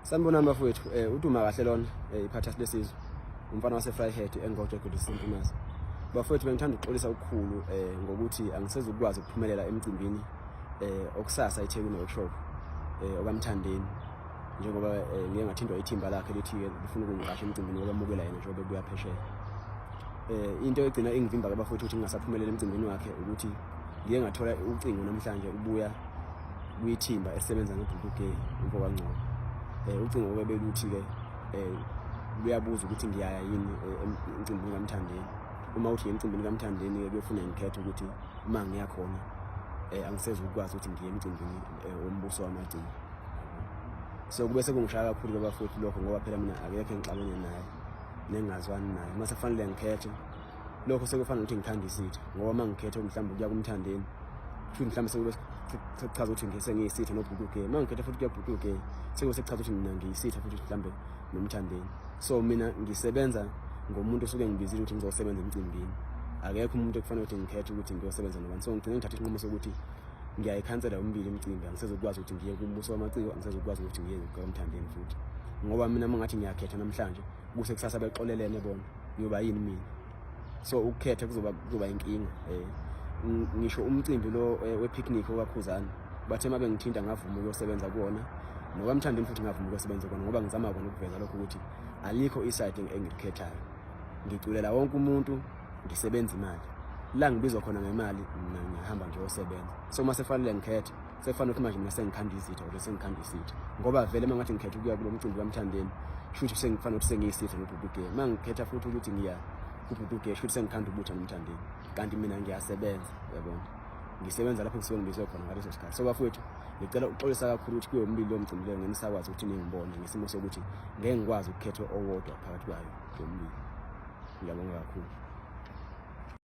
Sanibonani bafowethu, uduma kahle lona iphathasi lesizwe. Umfana wase Vryheid engoje Godisi Mpumazi. Bafowethu, bengithanda ukuxolisa okukhulu ngokuthi angisezukwazi ukuphumelela emcimbini okusasa eThekwini workshop okaMthandeni, njengoba ngiye ngathintwa ithimba lakhe lithi lifuna ukungiqasha emcimbini wokwamukela yena njengoba ebuya phesheya. Into egcina ingivimba ke bafowethu ukuthi ngingasaphumelela emcimbini wakhe ukuthi ngiye ngathola ucingo namhlanje ubuya kwithimba esebenza noBhuti Gay, umfo kaNgcobo. Ucingo ke beluthi ke luyabuza ukuthi ngiyaya yini emcimbini kaMthandeni. Uma uthi emcimbini kaMthandeni ke, kuyofuna ngikhethe ukuthi uma ngiya khona angisezukwazi ukuthi ngiye emcimbini wombuso wamaciko. So kube sekungishaya kakhulu ke bafowethu lokho, ngoba phela mina akekho engixabene naye nengazwani naye. Mase kufanele ngikhethe, lokho sekufana nokuthi ngithanda isitha, ngoba uma ngikhethe mhlawumbe ukuya kuMthandeni, futhi mhlawumbe sekube sekuchaza ukuthi ngisengiyisitha noBhuti Gay. Uma ngikhetha futhi kuya kuBhuti Gay, sekube sekuchaza ukuthi mina ngiyisitha futhi mhlawumbe noMthandeni. So mina ngisebenza ngomuntu osuke ngibizile ukuthi ngizosebenza emcimbini. Akekho umuntu ekufanele ukuthi ngikhethe ukuthi ngiyosebenza nobani. So ngigcine ngithatha isinqumo sokuthi ngiyayikhansela yomibili imicimbi. Angisezukwazi ukuthi ngiye kumbuso wamaciko, angisezukwazi ukuthi ngiye kukaMthandeni futhi, ngoba mina uma ngathi ngiyakhetha namhlanje, kuse kusasa bexolelene bona, ngiyoba yini mina? So ukukhetha kuzoba inkinga. Ngisho umcimbi lo we-picnic okaKhuzani, bathe uma bengithinta ngavuma ukuyosebenza kuwona, nokaMthandeni futhi ngavuma ukuyosebenza kuwona, ngoba ngizama kona ukuveza lokho ukuthi alikho i-side engilikhethayo. Ngiculela wonke umuntu, ngisebenza imali. La ngibizwa khona ngemali, mina ngiyahamba ngiyosebenza. So uma sefanele ngikhethe, sekufanele ukuthi manje mina sengikhanda izitha or sengikhanda isitha, ngoba vele uma ngathi ngikhetha ukuya kulo mcimbi kaMthandeni, shuthi sengifana ukuthi sengiyisitha noBhuti Gay. Uma ngikhetha futhi ukuthi ngiya kuBhuti Gay, shuthi sengikhanda ubutha noMthandeni, kanti mina ngiyasebenza, uyabona? Ngisebenza lapho ngisuke ngibizwe khona ngaleso sikhathi. So bafowethu, ngicela ukuxolisa kakhulu ukuthi kuyo yomibili leyo mcimbi leyo ngeke nisakwazi ukuthi ningibone, ngesimo sokuthi ngeke ngikwazi ukukhetha owodwa phakathi kwayo yomibili. Ngiyabonga kakhulu.